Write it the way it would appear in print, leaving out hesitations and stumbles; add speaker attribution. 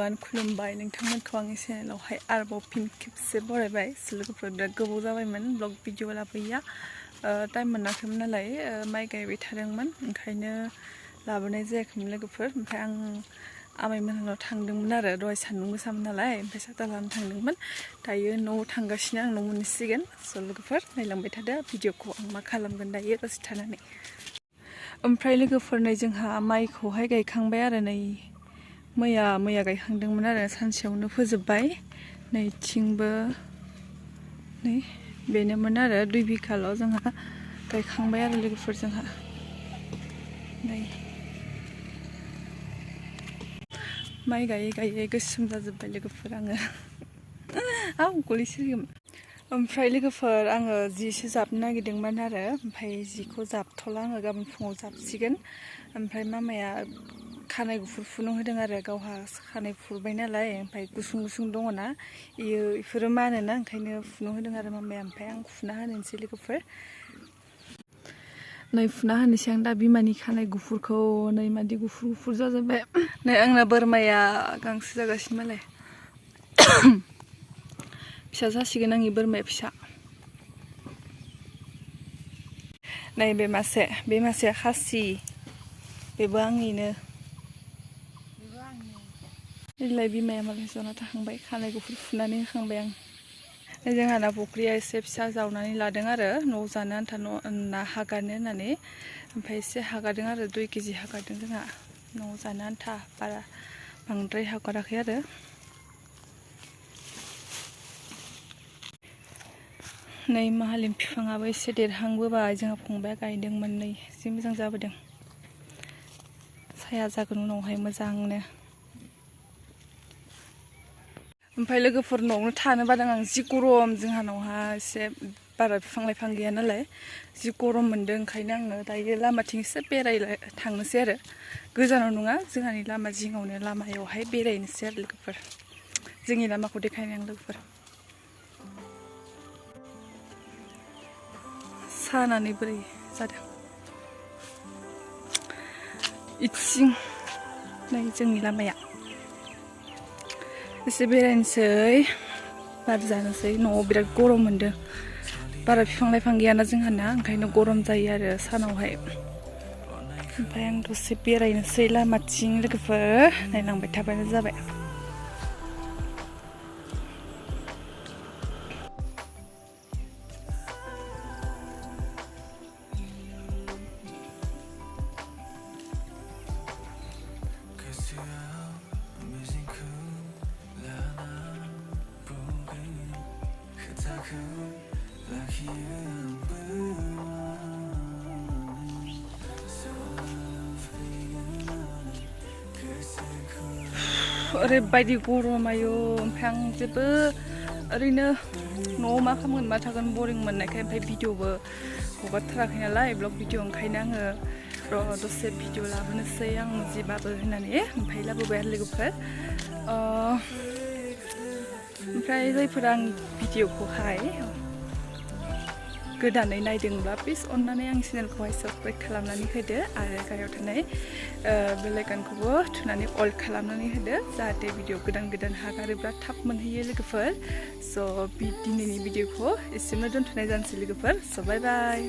Speaker 1: गोजोन खुलुमबाय नोंथांमोनखौ आंनि चेनेलावहाय आरोबाव फिन खेबसे बरायबाय लोगोफोर बिराद गोबाव जाबायमोन ब्लग भिडिअ लाबोयैया टाइम मोनाखैमोन नालाय माइ गायबाय थादोंमोन ओंखायनो लाबोनाय जायाखैमोन लोगोफोर ओमफ्राय आं आमाइमोननाव थांदोंमोन आरो दहाय सान्दुं गोसामोन नालाय ओमफ्राय साथा लाना थांदोंमोन दायो न'आव थांगासिनो आं न' मोनहैसिगोन स' लोगोफोर नायलांबाय थादो भिडिअखौ आं मा खालामगोन दायो दसे थानानै ओमफ्राय लोगोफोर नै जोंहा माइखौहाय गायखांबाय आरो नै मैया गायखांदोंमोन आरो सानसेयावनो फोजोबबाय नैथिंबो नै बेनोमोन आरो 2 बिघाल' जोंहा गायखांबाय आरो लोगोफोर जोंहा नै माइ गायै गायै गोसोम जाजोब्बाय लोगोफोर आङो गलिसिगोन ओमफ्राय लोगोफोर आङो जिसो जाबनो नागिरदोंमोन आरो ओमफ्राय जिखौ जाबथ'ला आङो गाबोन फुङाव जाबसिगोन ओमफ्राय मामाया खानाय गुफुर फुनो होदों आरो गावहा खानाय फुरबाय नालाय ओमफ्राय गुसुं दङना इफोरो मानोना ओंखायनो फुनो होदों आरो मामाया ओमफ्राय आं फुना होनोसै लोगोफोर नै फुना होनोसै आं दा बिमानि खानाय गुफुरखौ नै मादि गुफुर जाजोब्बाय नै आंना बोरमाया गांसो जागासिनो मालाय फिसा जासिगोन आंनि बोरमाया फिसा नै बे मासेया खासि बेबो आंनिनो इलाय बिमाया मालाय जना थाखांबाय खानाय गुफुर फुनानै होखांबाय आं जोंहाना फुख्रिया एसे फिसा जावनानै लादों आरो न'आव जानो आन्था ना हगारनो होननानै ओमफ्राय एसे हगारदों आरो 2 केजि हगारदों जोंहा न'आव जानो आन्था बारा बांद्राय हगाराखै आरो नै माहालिम बिफाङाबो एसे देरहांबोबाय जोंहा फंबाया गायदोंमोन नै एसे मोजां जाबोदों साया जागोन उनावहाय मोजांनो ओमफ्राय लोगोफोर न'आवनो थानो बादों आं जि गरम जोंहानावहा एसे बारा बिफां लाइफां गैया नालाय जि गरम मोनदों ओंखायनो आङो दायो लामाथिं एसे थांनोसै आरो गोजानाव नङा जोंहानि लामा जिङावनो लामायावहाय बेरायनोसै आरो लोगोफोर जोंनि लामाखौ देखायनो आं लोगोफोर सानानै बोरै जादों इथिं नै जोंनि लामाया एसे बेरायनोसै बार जानोसै न'आव बिराद गरम मोनदों बारा बिफां लाइफां गैयाना जोंहाना ओंखायनो गरम जायो आरो सानावहाय ओमफ्राय आं दसे बेरायनोसै लामाथिं लोगोफोर नायलांबाय थाबानो जाबाय ओरैबायदि गरम आयु ओमफ्राय आं जेबो ओरैनो न'आव मा खालामगोन मा थागोन बरिं मोननायखाय ओमफ्राय भिडिअबो हगारथाराखै नालाय ब्लग भिडिअ ओंखायनो आङो दसे भिडिअ लाबोनोसै आं जिबाबो होननानै ओमफ्राय लाबोबाय आरो लोगोफोर ओमफ्राय जायफोरा आंनि भिडिअखौहाय गोदानै नायदोंब्ला प्लिज अन्नानै आंनि चेनेलखौहाय साबस्क्राइब खालामनानै होदो आरो गाहायाव थानाय बेल आइकनखौबो थुनानै अल खालामनानै होदो जाहाथे भिडिअ गोदान हगारोब्ला थाब मोनहैयो लोगोफोर स' दिनैनि भिडिअखौ एसेयावनो दोनथ'नाय जानोसै लोगोफोर स' बाय बाय